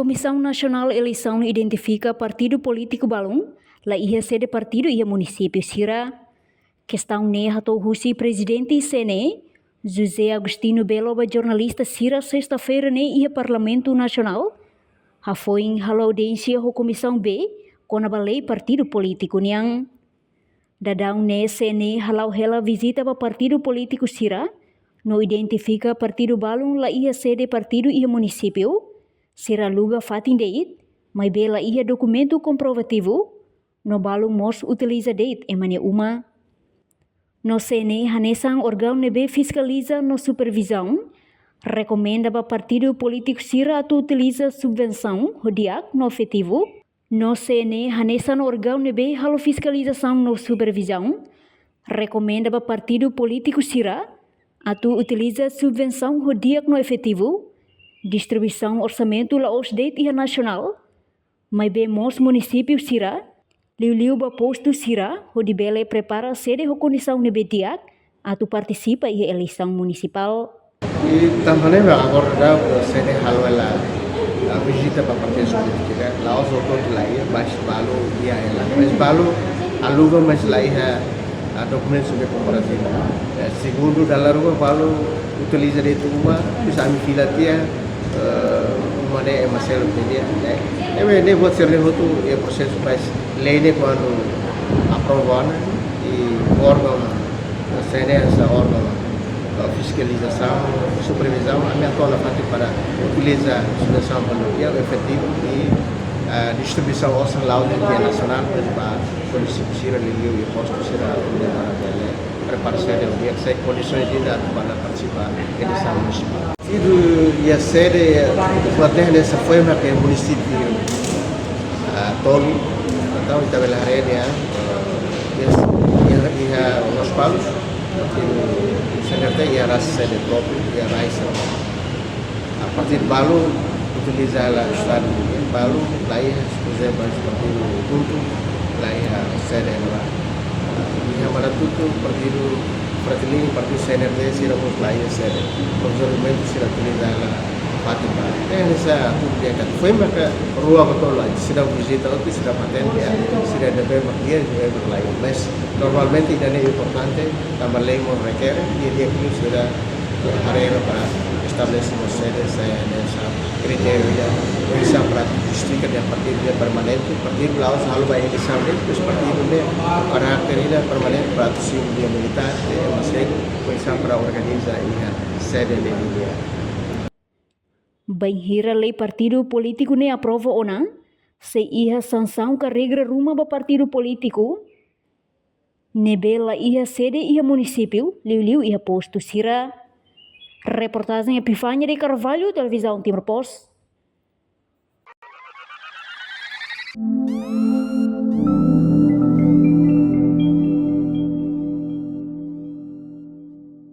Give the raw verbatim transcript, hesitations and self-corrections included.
Komisaun Nasionál Eleisaun identifika partidu polítiku balun la iha sede partidu iha munisípiu sira. Kestaun ne'e hato'o husi Prezidente C N E, José Agostinho Belo, ba jornalista sira sesta-feira ne'e iha Parlamentu Nasionál, hafoin halo audiénsia ho Komisaun B kona-ba lei partidu polítiku nian. Daudaun ne'e C N E hala'o hela vizita ba partidu polítiku sira, no identifika partidu balun la iha sede partidu iha munisípiu. Sira aluga fatin de'it, maibé la iha dokumentu komprovativu, no balun mós utiliza de'it ema nia uma. No C N E hanesan órgaun ne'ebé fiskaliza no supervizaun, rekomenda ba partidu polítiku sira atu utiliza subvensaun ho di'ak no efetivu. No C N E hanesan órgaun ne'ebé halo fiskalizasaun no supervizaun, rekomenda ba partidu polítiku sira atu utiliza subvensaun ho di'ak no efetivu. Distribuisaun orsamentu la'ós de'it iha nasionál, maibé mós munisípiu sira, liuliu ba postu sira, hodi bele prepara sede ho kondisaun ne'ebé di'ak atu partisipa iha eleisaun munisipál. I tanba ne'e mak agora daudaun C N E halo hela, ah, vizita ba partidu polítiku, la'ós hotu-hotu la iha, mas balu iha hela. Mas balu aluga, mas la iha, ah, dokumentu komprovativu. Eh, segundu, dala ruma balu utiliza de'it uma, bisa ami fila tiha, eh, uma ne'e ema seluk de'it, ne'e. Ne'ebé ne'e buat sira-ne'e hotu iha prosesu, mas lei ne'e kuandu aprova ona, i órgaun, C N E hanesan órgaun, eh, fiskalizasaun, supervizaun, ami atu halo fatin para utiliza subvensaun ba di'ak, efetivu i, eh, distribuisaun osan la'o de'it iha nasionál, mas ba munisípiu sira, liuliu iha postu sira, para bele prepara sede ho di'ak, sai kondisaun ida atu bele partisipa eleisaun munisipál. Partidu iha sede, buat ne'e hanesan foin mak iha munisípiu, ah, tolu, entaun ita bele haree de'it, ah, iha, iha, iha Lospalos, partidu C N R T iha rasik sede própriu, iha rasik. Ah, partidu balu utiliza hela estadu, balu la iha, por ezemplu, partidu KHUNTO la iha sede ne'ebá. Ah, iha Marantutu partidu Fretilin, partidu C N R T, sira mós la iha sede. Provizoriamente sira utiliza hela fatin ba. Eh, hanesan tudo di'ak. Foin maka rua ka tolu, sira vizita hotu, sira patente, sira de'it mak iha, de'it mak la iha. Mas normalmente ida-ne'e importante, tanba lei mós rekere, i di'ak liu sira haree para estabelese mós sede, se hanesan kritériu ida, oinsá para justifika dehan partidu ne'e permanente, partidu la'ós halo ba eleisaun de'it, depois partidu ne'e karakter ida permanente para atu simu dehan militante, mas oinsá para organiza iha sede ne'e di'ak. Bainhira lei partidu polítiku ne'e aprova ona, sei iha sansaun ka regra ruma ba partidu polítiku ne'ebé la iha sede iha munisípiu, liuliu iha postu sira. Reportajen Epifania de Carvalho, Televizaun Timor Post.